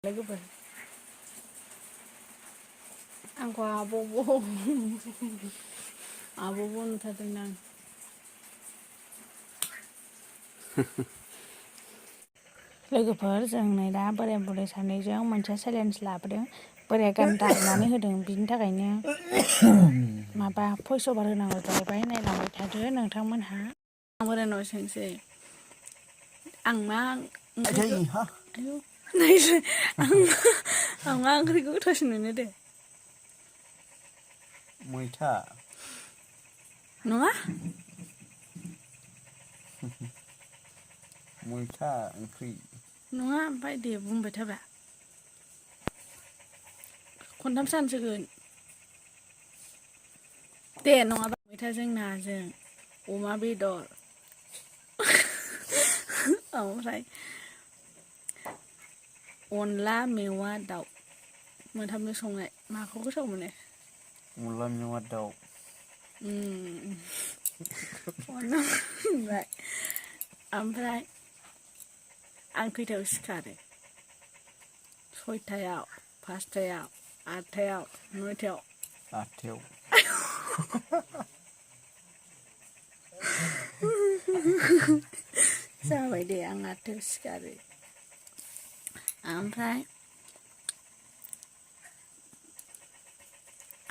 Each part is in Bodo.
लोगोफोर आंखौ आब'बो नुथारदों आं लोगोफोर जों नै दा बोराय बुरै सानैजों मोनसे चेलेन्ज लाबोदों बोराया गान दामनानै होदों बिनि थाखायनो माबा भइस अभार होनांगौ जाहैबाय नायलांबाय थादो नोंथांमोनहा आं बोरायनाव सोंसै आं मा आं मा ओंख्रिखौ गोथावसिन मोनो दे मैथा नङा मैथा ओंख्रि नङा ओमफ्राय दे बुंबाय थाब्रा खनथामसो सानसिगोन दे नङाबा मैथाजों नाजों अमा बेदर ओमफ्राय अनला मेवा दाउ मोनथामजों संनाय माखौ गोथाव मोनो अनला मेवा दाउ ओमफ्राय आं खैथायाव सिखारो सयथायाव पासथायाव आठथायाव नयथायाव आठथायाव जाबाय दे आं आठथायाव सिखारो ओमफ्राय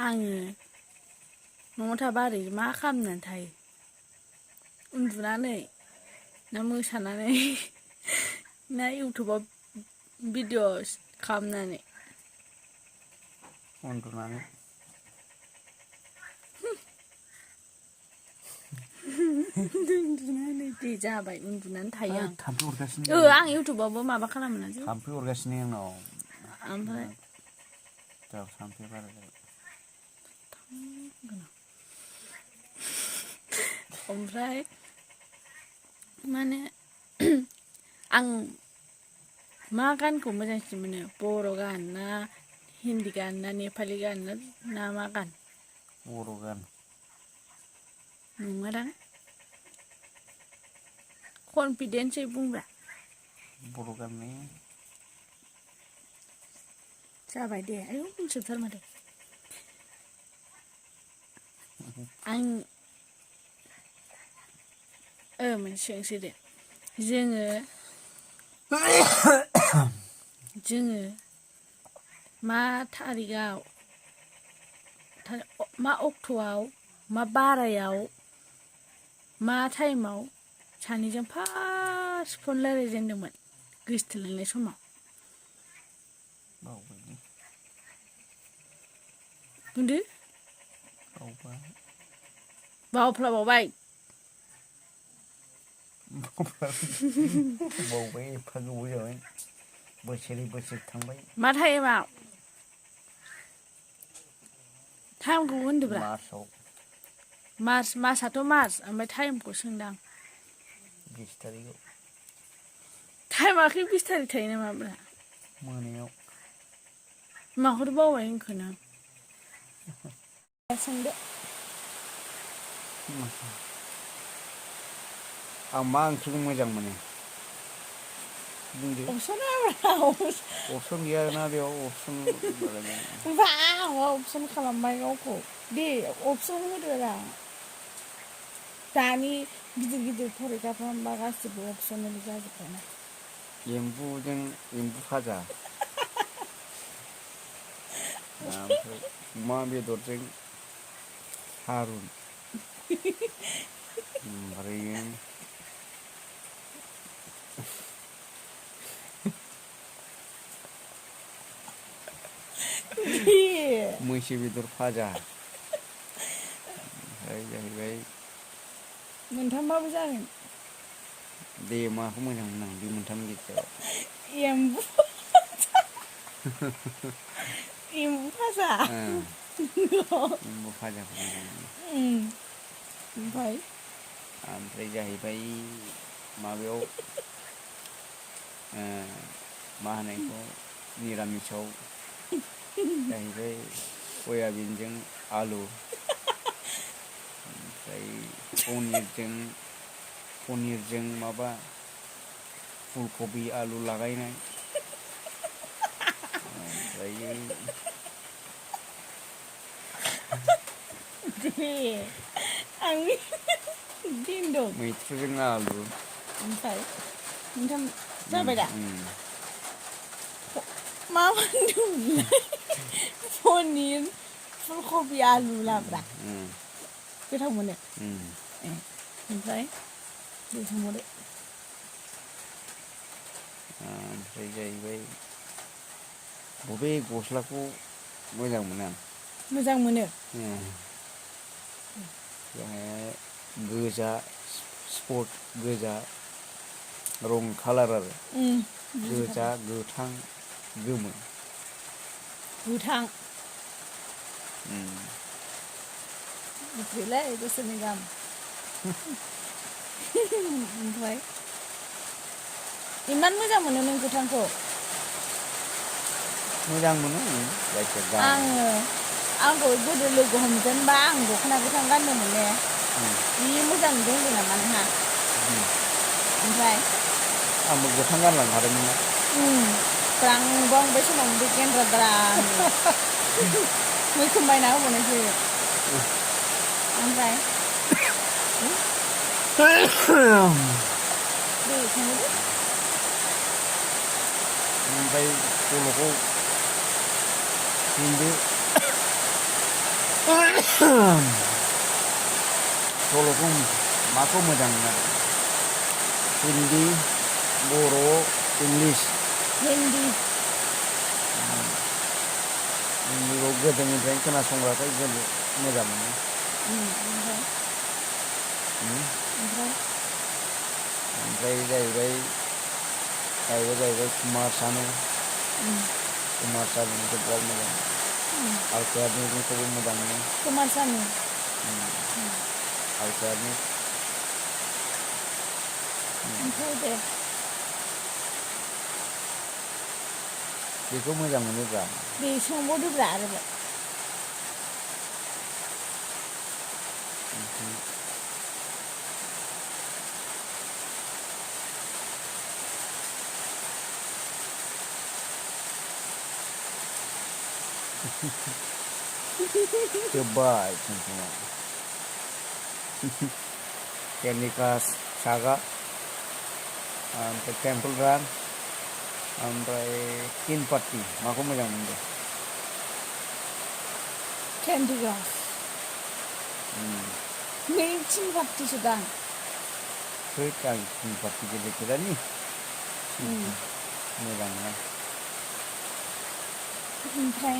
आङो न'आव थाबा ओरै मा खालामनानै थायो उन्दुनानै ना मोसानानै ना इउटुबाव भिडिअ खालामनानै उन्दुनानै उन्दुनानै दे जाबाय उन्दुनानै थायो आं थाम्फै अरगासिनो आं इउटुबावबो माबा खालामो ना थाम्फै अरगासिनो आंनाव ओमफ्राय थाम्फै बारा जाबाय ओमफ्राय माने आं मा गानखौ मोजांसिन मोनो बर' गान ना हिन्दी गान ना नेपालि गान ना मा गान बर' गान नङादां कनफिडेन्सयै बुंब्रा बर' गान ने जाबाय दे आयौ बुंसोबथार माथो आं मोनसे सोंसै दे जोङो मा थारिखआव मा अक्ट'आव मा बारायाव मा टाइमाव सानैजों फार्स्ट फन रायज्लायजेनदोंमोन गोसोथोलायनाय समाव बावबायलै बुंदो बावबाय बावफ्लाबावबाय बावबाय एफा गोबाव जाबाय बोसोरै बोसोर थांबाय मा टाइमाव टाइमखौ होनदोब्रा मार्चआव मार्चआथ' मार्च ओमफ्राय टाइमखौ सोंदां 20 थारिखआव टाइमाखै 20 थारिख थायो नामाब्रा मोनायाव माखौथ' बावबाय होनखोनो सोंदो आं मा ओंख्रिखौ मोजां मोनो बुंदो अपसन गैयाना बेयाव अपसन अपसन खालामबाय गावखौ दे अपसन होदोरा दानि गिदिर गिदिर फरिखाफ्रा होनबा गासिबो अपसनेल जाजोब्बायना एम्बुजों एम्बु भाजा ओमफ्राय अमा बेदरजों थारुन ओमफ्राय मैसो बेदर भाजा ओमफ्राय जाहैबाय मोनथामबाबो जागोन दे माखौ मोजां मोनो आं बे मोनथामनि गेजेराव एम्बु एम्बु भाजा एम्बु भाजाखौ मोजां मोनो ओमफ्राय जाहैबाय माबायाव मा होनो बेखौ निरामिसाव जाहैबाय सयाबिनजों आलु ओमफ्राय पनिरजों माबा फुलकबि आलु लागायनाय आं बिदि होनदों मैथ्रुजों आलु ओमफ्राय नोंथां जाबाय दा मा होनदोंमोनलाय पनिर फुलकबि आलु लाब्रा गोथाव मोनो ओमफ्राय दे सोंबावदो ओमफ्राय जाहैबाय बबे गस्लाखौ मोजां मोनो आं मोजां मोनो गोजा स्पट गोजा रं कालार आरो गोजा गोथां गोमो गोथां मिथिबायलै बोसोरनै गाहाम ओमफ्राय इमान मोजां मोनो नों गोथांखौ मोजां मोनो जायखिया आंखौ गोदो लोगो हमजेनबा आं दख'ना गोथां गानदोंमोन ने जि मोजां नुदों होनदों नामा नोंहा ओमफ्राय आंबो गोथां गानलांखादोंमोन ना ब्रां ब्रां बे समाव बे गेन्द्राद्रा मैखोम बायना होबावनायसो ओमफ्राय दे सोंबावदो ओमफ्राय सल'खौ हिन्दु सल'खौ माखौ मोजां मोनो हिन्दी बर' इंलिस हिन्दीखौ गोदोनिफ्रायनो खोनासंग्राखाय मोजां मोनो ओमफ्राय जाहैबाय कुमार सानु कुमार सानुखौ बिराद मोजां आलकायानिखौबो मोजां मोनो कुमार सानु आलकायानि ओमफ्राय दे बेखौ मोजां मोनोब्रा दे सोंबावदोब्रा आरोबाव जोब्बाय सोंनाया केन्डि क्राश सागा ओमफ्राय टेम्पोल रान ओमफ्राय किन पार्टि माखौ मोजां मोनदों केन्डि क्राश नै थिन पार्टिसो दां थैद आं किन पार्टि गेलेफेरानि मोजां मोना ओमफ्राय